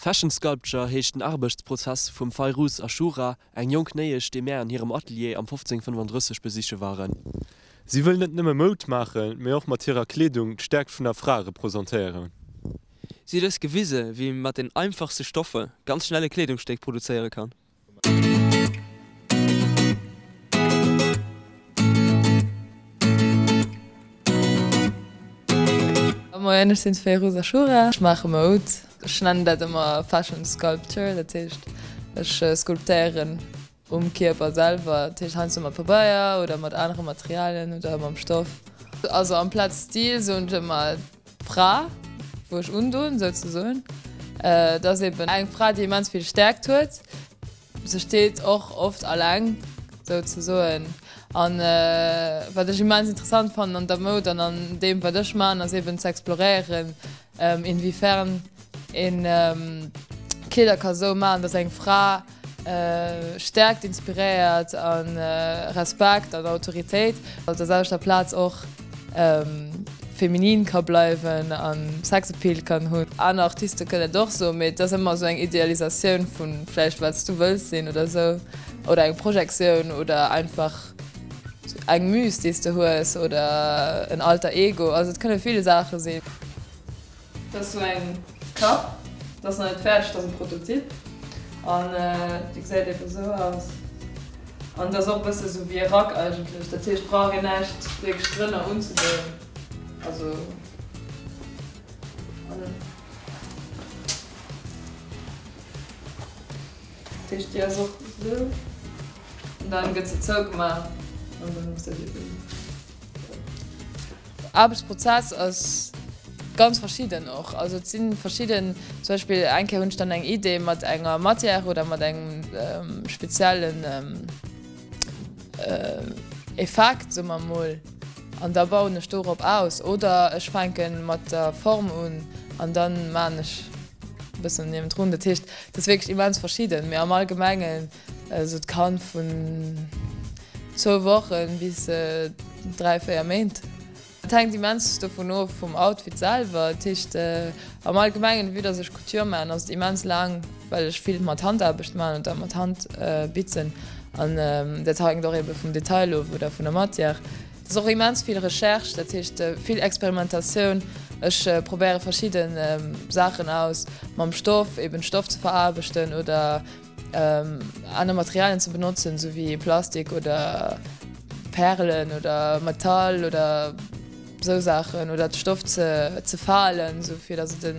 Fashion Sculpture heescht den Arbechtsprozess vum Fayrouz Ashoura, eng jonk Néiesch, déi mär an hirem Atelier am 1535 besiche waren. Si wëll net nëmme Moud maachen, mee och mat hirer Kleedung d'Stäerkt vun der Fra representéieren. Si huet eis gewise wéi ee mat den einfachste Stoffer ganz schnell e Kleedungsstéck produzéiere kann. Moien, ech sinn d'Feyrouz Ashoura, ech maache Moud. Ech nennen dat ëmmer Fashion Sculpture, dat heescht ech sculptéieren um Kierper selwer, dat heescht heiansdo mat Pabeier oder mat anere Materialien oder mam Stoff. Also amplaz Stil soen ech ëmmer d'Fra wou ech undon souzesoen. Et ass eben eng Fra déi immens vill Stäerkt huet. Se steet och oft alleng, sou ze soen. An wat ech immens interessant fannen an der Moud an an deem wat ech maachen, ass eben ze exploréieren, inwiefern een Kleeder ka sou maachen, datt eng Fra Stäerkt inspiréiert a Respekt an Autoritéit, op der selwechter Plaz och feminin ka bleiwen a Sexappeal kann hunn. Aner Artiste kënnen et och soen, mee et ass ëmmer esou eng Idealisatioun vu vläicht wat s du wëlls sinn oder esou, oder eng Projektioun oder einfach eng Muse déi s de hues oder en Alter Ego. Also et kënne vill Saache sinn. Dat ass sou eng Kap, dat ass nach net fäerdeg, dat ass e Prototyp an déi gesäit eben esou aus. An dat ass och e bësse sou wéi e Rack eigentlech, dat heescht brauch een näischt wierklech drënner unzedoen, also an dat heescht déi ass och esou an dann gëtt se zougemaach an dann ass dat eben. Aarbechtsprozess ass ganz verschidden och. Also et si verschidden, zum Beispill eng Kéier hunn ech dann eng Idee mat enger Matière oder mat engem speziellen Effekt, soe mer emol, an da bauen ech dorop aus. Oder ech fänke mat der Form un an da maachen ech e bëssen niewendrun. Dat heescht, et ass wierklech immens verschidden, mee am Allgemengen Also et kann vun zwou Wochen bis 3, 4 Méint. Et hänkt immens dovun of vum Outfit selwer. Dat heescht am Allgemengen, vue dass ech Couture maachen, ass et immens laang, well ech vill mat Handaarbecht maachen oder mat Hand bitzen. An dat hänkt och ebe vum Detail of oder vun der Matière. Et ass och immens vill Recherche, dat heescht vill Experimentatioun. Ech probéiere verschidde Saachen aus mam Stoff, eben Stoff ze veraarbechten oder Aner Materialien ze benotzen, sou wéi Plastik oder Pärelen oder Metall oder sou Saachen oder de Stoff ze ze falen, sou fir datt et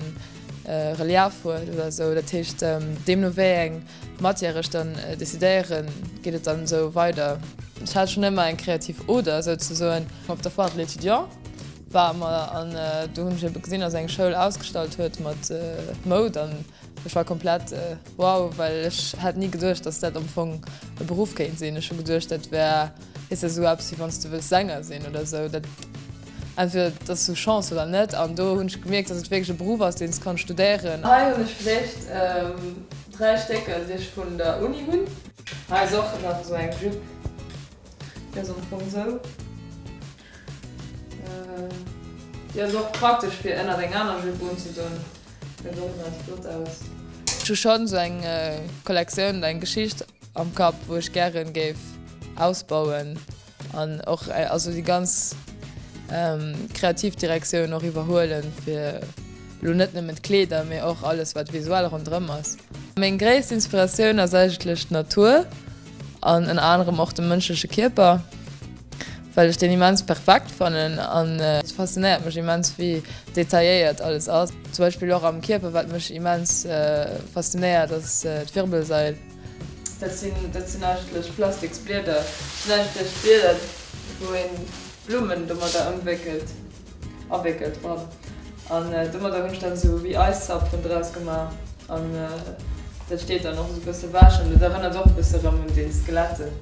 e Relief huet oder sou. Dat heescht, deemno wéi eng Matière ech dann decidéieren, geet et dann esou weider. Ech hat schonn ëmmer eng kreativ Oder souzesoen. Op der Foire de l'étudiant ware mer an do hunn ech ebe gesinn, datt eng Schoul ausgestallt huet mat Moud an ech war komplett Wow, well ech hätt ni geduecht, dass dat am Fong e Beruff kéint sinn. Ech hu geduecht, dat wär, weess de, esou eppes wéi wann s de wëlls Sänger sinn oder esou. Dat, entweder et ass esou Chance oder net. An do hunn ech gemierkt, dass et wierklech e Beruff ass, deen s kanns studéieren. Hei hunn ech vläicht 3 Stécker, déi ech vun der Uni hunn. Hei ass och nach esou eng Jupe, déi ass am Fong esou. Déi ass och praktesch fir ënnert eng aner Jupe unzedon. Gesäit och immens flott aus. Ech hu schonn sou eng Kollektioun oder eng Geschicht am Kapp, wou ech gären géif ausbauen an och also déi ganz kreativ Direktioun och iwwerhuelen, fir elo net nëmmen d'Kleeder, mee och alles wat visuell ronderëm ass. Meng gréisst Inspiratioun ass eigentlech d'Natur an ënner anerem och de mënschleche Kierper. Well ech deen immens perfekt fannen an et faszinéiert mech immens wéi detailléiert alles ass. Zum Beispill och am Kierper, wat mech immens faszinéiert ass d'Wirbelsail. Dat sinn dat sinn eigentlech Plastiksblieder. Dat sinn eigentlech Blieder wou een Blummen domadder ëmwéckelt, awéckelt, pardon. An domadder hunn ech dann esou wéi Eiszapfen draus gemaach an dat steet dann och esou e bësse wech an dat erënnert och e bësse erëm un déi Skeletten.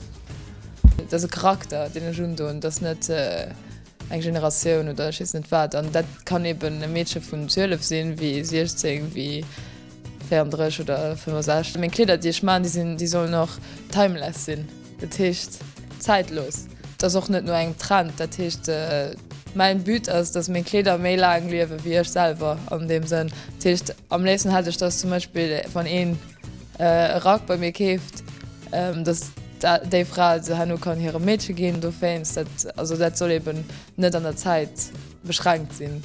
Et ass e Charakter, deen ech undoen, et ass net eng Generatioun oder ech weess net wat. An dat kann eben e Meedche vun 12 sinn, wéi 16, wéi 34 oder 65. Meng Kleeder, déi ech maachen, déi sinn, déi sollen och timeless sinn, dat heescht zäitlos. Et ass och net no engem Trend, dat heescht. Mäin But ass, dass meng Kleeder méi laang liewe wéi ech selwer an deem Sënn. Dat heescht, am léifsten hätt ech, dass zum Beispill wann een e Rack bei mir keeft, dass déi Fra se herno kann hirem Meedche ginn dowéinst. Dat, also dat soll eben net an der Zäit beschränkt sinn.